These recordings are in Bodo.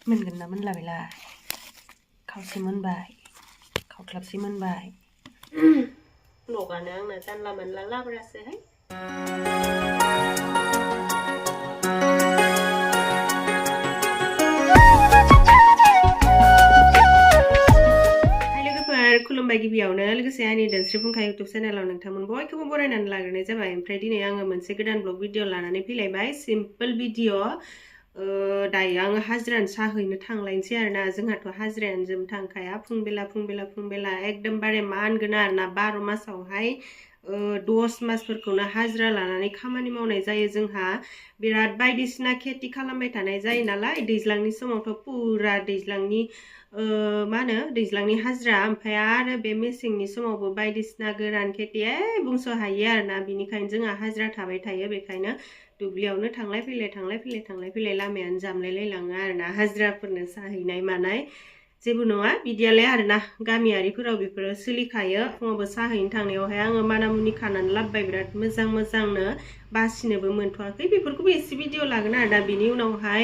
मोनगोन ना मोनला बेला खावसे मोनबाय खावख्लाबसे मोनबाय लगानो आंना जानला मोनला लाब्रासोहाय खुलुमबाय गिबियावनो लोगोसे आंनि दोनस्रि फुंखा इउटुब चेनेलाव नोंथांमोन बयखौबो बरायनानै लाग्रोनाय जाबाय ओमफ्राय दिनै आङो मोनसे गोदान ब्लग भिडिअ लानानै फैलायबाय सिम्पोल भिडिअ दायो आङो हाजिरानो साहैनो थांलायनोसै आरोना जोंहाथ' हाजिरायानो जोम थांखाया फुंबेला एकदमबारे मा होनगोन आरोना 12 मासावहाय 10 मासफोरखौनो हाजिरा लानानै खामानि मावनाय जायो जोंहा बिराद बायदिसिना खेथि खालामबाय थानाय जायो नालाय दैज्लांनि समावथ' पुरा दैज्लांनि मा होनो दैज्लांनि हाजिरा ओमफ्राय आरो बे मेसेंनि समावबो बायदिसिना गोरान खेथि बुंस' हायो आरोना बिनिखायनो जोंहा हाजिरा थाबाय थायो बेखायनो दुब्लियावनो थांलाय फैलाय लामायानो जामलायलायलाङो आरोना हाजिराफोरनो साहैनाय मानाय जेबो नङा बिदियालाय आरोना गामियारिफोराव बेफोरो सोलिखायो फुङावबो साहैनो थांनायावहाय आङो मानामुनि खानानै लाबोबाय बिराद मोजांनो बासिनोबो मोनथ'वाखै बेफोरखौबो एसे भिडिअ लागोन आरोना बिनि उनावहाय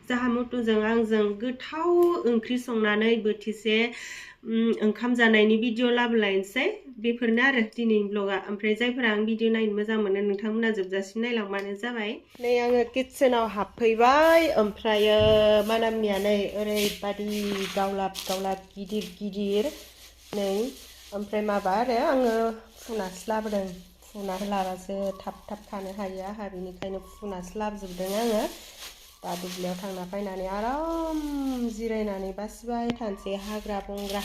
जाहा मुथुजों आंजों गोथाव ओंख्रि संनानै बोथिसे ओंखाम जानायनि भिडिअ लाबोलायनोसै बेफोरनो आरो दिनैनि ब्लगा ओमफ्राय जायफोरा आं भिडिअ नायनो मोजां मोनो नोंथांमोना जोबजासिम नायलांबानो जाबाय नै आङो किटचेनाव हाबफैबाय ओमफ्रायो मानामुनिया नै ओरैबादि गावलाब गिदिर नै ओमफ्राय माबा आरो आङो फुनासो लाबोदों फुना लाबासो थाब खानो हायो आंहा बेनिखायनो फुनासो लाबोजोबदों आङो दा दुब्लियाव थांना फैनानै आराम जिरायनानै बासिबाय थानोसै हाग्रा बंग्रा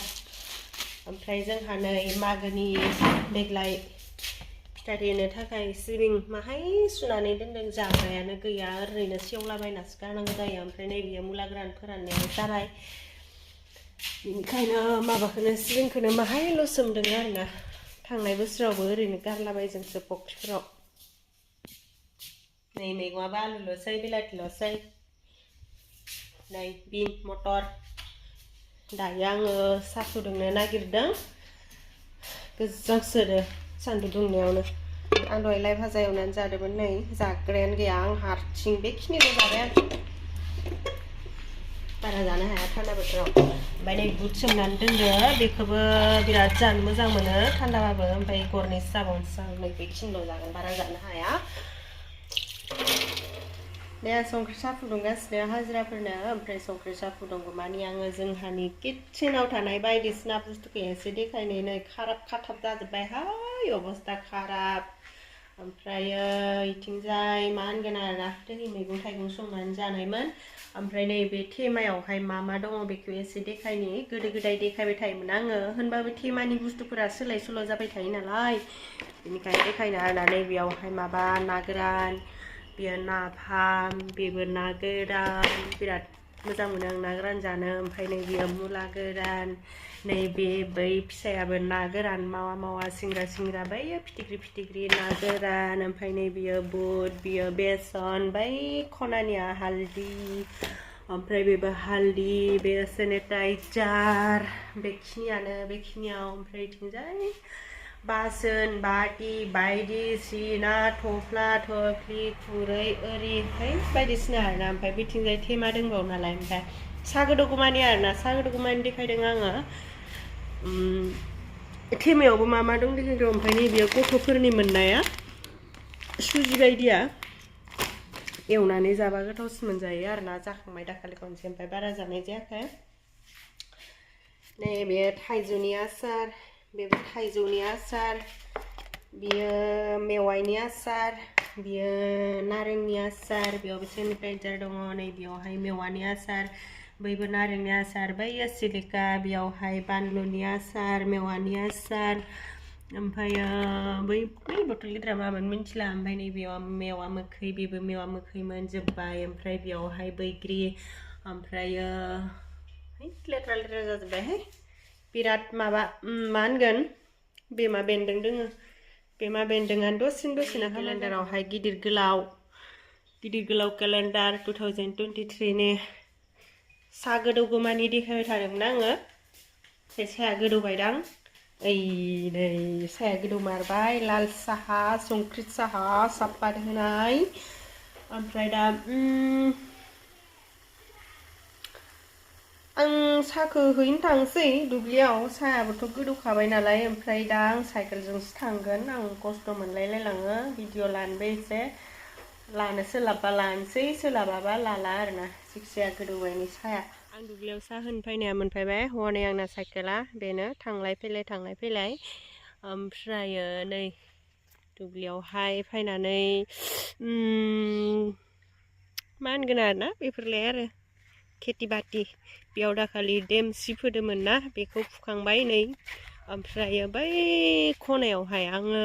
ओमफ्राय जोंहा नै मागोनि देग्लाय फिथा देनो थाखाय सिबिं माहाय सुनानै दोनदों जाग्रायानो गैया ओरैनो सेवलाबायनासो गारनांगौ जायो ओमफ्राय नै बियो मुला गोरान फोराननायाव जाबाय बेनिखायनो माबाखौनो सिबिंखौनो माहायल' सोमदों आरोना थांनाय बोसोरावबो ओरैनो गारलाबायजोंसो फख्रिफोराव नै मैगङाबो आलुल'सै बिलाथिल'सै नै बिन मटर दायो आङो साहा फुदुंनो नागिरदों गोजांसोदो सान्दुं दुंनायावनो आं दहाय लाइ भाजा एवनानै जादोंमोन नै जाग्रायानो गैया आं हारसिं बेखिनिल' जाबाय आं बारा जानो हाया थान्दा बोथोराव ओमफ्राय नै बुट सोमनानै दोनदो बेखौबो बिराद जानो मोजां मोनो थान्दाबाबो ओमफ्राय गरनैसो जाबावनोसै आं नै बेखिनिल' जागोन बारा जानो हाया दे संख्रि साहा फुदुंगासिनो हाजिराफोरनो ओमफ्राय संख्रि साहा फुदुंगौमानि आङो जोंहानि किटचेनाव थानाय बायदिसिना बुस्थुखौ एसे देखायनो नै खाथाब जाजोब्बायहाय अबस्था खाराब ओमफ्रायो इथिंजाय मा होनगोन आरोना दिनै मैगं थाइगं संनानै जानायमोन ओमफ्राय नैबे थेमायावहाय मा दङ बेखौ एसे देखायनि गोदो गोदाय देखायबाय थायोमोन आङो होनबाबो थेमानि बुस्थुफोरा सोलाय सोल' जाबाय थायो नालाय बेनिखायनो देखायनो आरोना नैबेयावहाय माबा ना गोरान बेयो नाफाम बेबो ना गोरान बिराद मोजां मोनो आं ना गोरान जानो ओमफ्राय नै बेयो मुला गोरान नैबे बै फिसायाबो ना गोरान मावा सिंग्रा बैयो फिथिख्रि ना गोरान ओमफ्राय नै बेयो बुट बेयो बेसन बै खनानिया हालदि ओमफ्राय बेबो हालदि बेयो सेनिटाइजार बेखिनियाव ओमफ्राय इथिंजाय बासोन बाथि बायदिसिना थफ्ला थफ्लि खुरै ओरै बायदिसिना आरोना ओमफ्राय बिथिंजाय थेमा दंबावो नालाय ओमफ्राय साहा गोदौगौमानि आरोना साहा गोदौगौमानि देखायदों आङो थेमायावबो मा दं देखायदों ओमफ्राय नैबेयो गथ'फोरनि मोननाया सुजि बायदिया एवनानै जाबा गोथावसिन मोनजायो आरोना जाखांबाय दाखालि खनसे ओमफ्राय बारा जानाय जायाखै नैबे थाइजौनि आसार बेबो थाइजौनि आसार बियो मेवाइनि आसार बियो नारेंनि आसार बेयावबो सेनिटाइजार दङ नै बेयावहाय मेवानि आसार बैबो नारेंनि आसार बैयो सिलिका बेयावहाय बानलुनि आसार मेवानि आसार ओमफ्रायो बै बथल गिदिरा मामोन मिन्थिला ओमफ्राय नैबेयाव मेवा मोखै बेबो मेवा मोखैमोन जोब्बाय ओमफ्राय बेयावहाय बैग्रि ओमफ्रायो लेथ्रा जाजोब्बायहाय बिराद माबा मा होनगोन बेमा बेन्दों दोङो बेमा बेन्दोंआनो दसेनो केलेन्डारावहाय गिदिर गोलाव केलेन्डार 2023 नि साहा गोदौगौमानि देखायबाय थादोंमोन आङो साहाया गोदौबायदां ओइ नै साहाया गोदौमारबाय लाल साहा संख्रि साहा सापात होनाय ओमफ्राय दा साहाखौ हैनो थांसै दुब्लियाव साहायाबोथ' गोदौखाबाय नालाय ओमफ्राय दा आं साइकेलजोंसो थांगोन आं खस्थ' मोनलायलाङो भिडिअ लानोबो एसे लानो सोलाबबा लानोसै सोलाबाबा लाला आरोना जिखिजाया गोदौबायनि साहाया आं दुब्लियाव साहा होनो फैनाया मोनफैबाय हनै आंना साइकेला बेनो थांलाय फैलाय ओमफ्रायो नै दुब्लियावहाय फैनानै मा होनगोन आरोना बेफोरलाय आरो खेथि बाथि बेयाव दाखालि देमसि फोदोंमोन ना बेखौ फुखांबाय नै ओमफ्रायो बै खनायावहाय आङो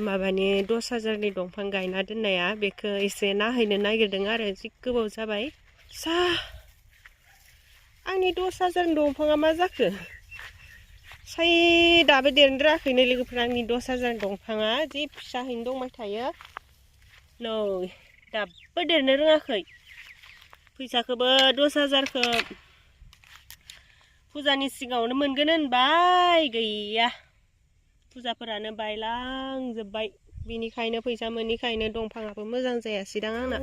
माबानि 10,000नि दंफां गायना दोननाया बेखौ एसे नायहैनो नागिरदों आरो जि गोबाव जाबाय आंनि 10,000 दंफाङा मा जाखो साय दाबो देरनो रोङाखैनो लोगोफोरा आंनि 10,000 दंफाङा जि फिसाहैनो दंबाय थायो नै दाबो देरनो रोङाखै फैसाखौबो 10,000खौ फुजानि सिगाङावनो मोनगोन होनबाय गैया फुजाफोरानो बायलांजोब्बाय बिनिखायनो फैसा मोनैखायनो दंफाङाबो मोजां जायासैदां आंना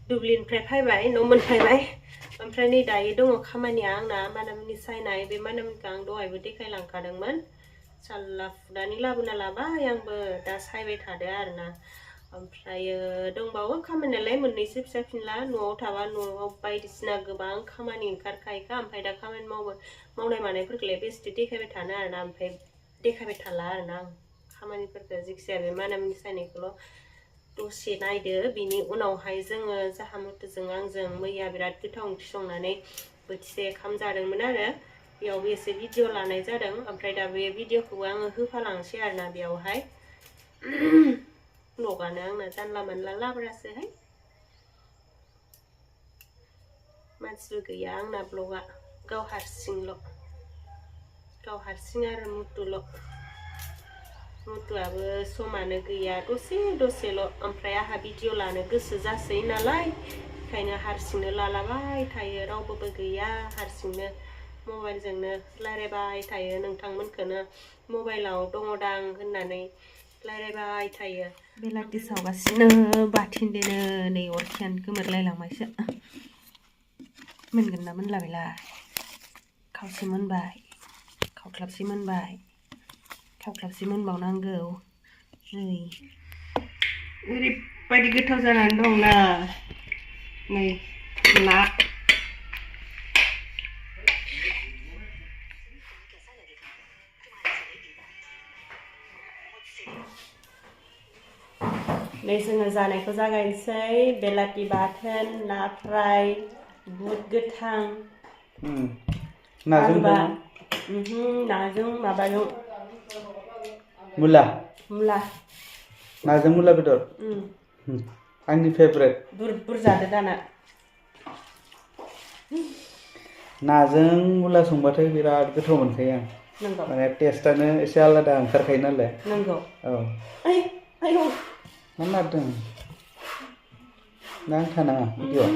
दुब्लिनिफ्राय फैबाय न' मोनफैबाय ओमफ्राय नै दायो दङ खामानिया आंना मानामुनि सायनाय बे मानामुनिखौ आं दहायबो देखायलांखादोंमोन साल्ला फुनानै लाबोना लाबाय आंबो दा सायबाय थादो आरोना ओमफ्रायो दंबावो खामानियालाय मोननैसो फिसा फिनला न'आव थाबा न'आव बायदिसिना गोबां खामानि ओंखारखायोखा ओमफ्राय दा खामानि मावनाय मानायफोरखौलाय बेसे देखायबाय थानो आरोना ओमफ्राय देखायबाय थाला आरोना आं खामानिफोरखौ जिखिजाया बे मानामुनि सायनायखौल' दसे नायदो बिनि उनावहाय जोङो जाहा मुथुजों आंजों मैया बिराद गोथाव ओंख्रि संनानै बोथिसे ओंखाम जादोंमोन आरो बेयावबो एसे भिडिअ लानाय जादों ओमफ्राय दा बे भिडिअखौबो आङो होफालांसै आरोना बेयावहाय ब्लगानो आंना जानला मोनला लाब्रासोहाय मानसिबो गैया आंना ब्लगा गाव हारसिं आरो मुथुआबो समानो गैया दसेल' ओमफ्राय आंहा भिडिअ लानो गोसो जासै नालाय ओंखायनो हारसिंनो लालाबाय थायो रावबोबो गैया हारसिंनो मबाइलजोंनो रायलायबाय थायो नोंथांमोनखौनो मबाइलाव दङदां होननानै रायलायबाय थायो बेलाथि सावगासिनो बाथिन देनो नै अरखियानो गोमोरलायलांबायसो मोनगोन ना मोनला बेला खावसे मोनबाय खावख्लाबसे मोनबाय खावख्लाबसे मोनबावनांगौ नै ओरैबायदि गोथाव जानानै दंना नै ना नै जोङो जानायखौ जागायनोसै बेलाथि बाथोन ना फ्राय बुद गोथां नाजों माबाजों मुला नाजों मुला बेदर आंनि फेभरेट बुरबुर जादो दाना नाजों मुला संबाथाय बिराद गोथाव मोनखायो आं नंगौ माने टेस्टानो एसे आलादा ओंखारखायो नालाय नंगौ औ आयौ मा नारदों नांथानाङा भिडिअ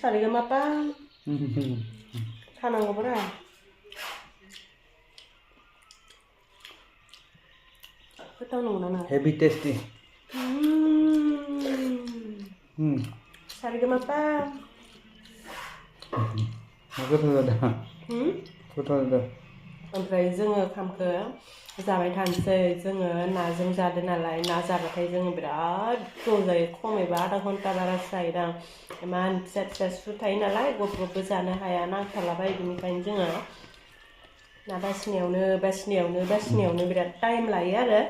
सारेगामापा थानांगौब्रा गोथाव नंगौना नङा हेभि टेस्टी सारेगामापा गोथाव जादों ओमफ्राय जोङो ओंखामखौ जाबाय थानोसै जोङो नाजों जादो नालाय ना जाबाथाय जोङो बिराद गोबाव जायो खमैबो आधा घन्टा बारासो जायोदां इमान फिसा फिसा सु थायो नालाय गब गबबो जानो हाया नांथालाबायो बिनिखायनो जोङो ना बासिनायावनो बिराद टाइम लायो आरो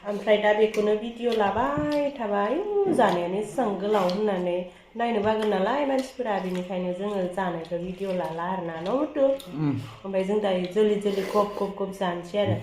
ओमफ्राय दा बेखौनो भिडिअ लाबाय थाबाय जानायानो एसेबां गोलाव होननानै नायनो बागोन नालाय मानसिफोरा बिनिखायनो जोङो जानायखौ भिडिअ लाला आरोना न' मुथु ओमफ्राय जों दायो जोलै गब जानोसै आरो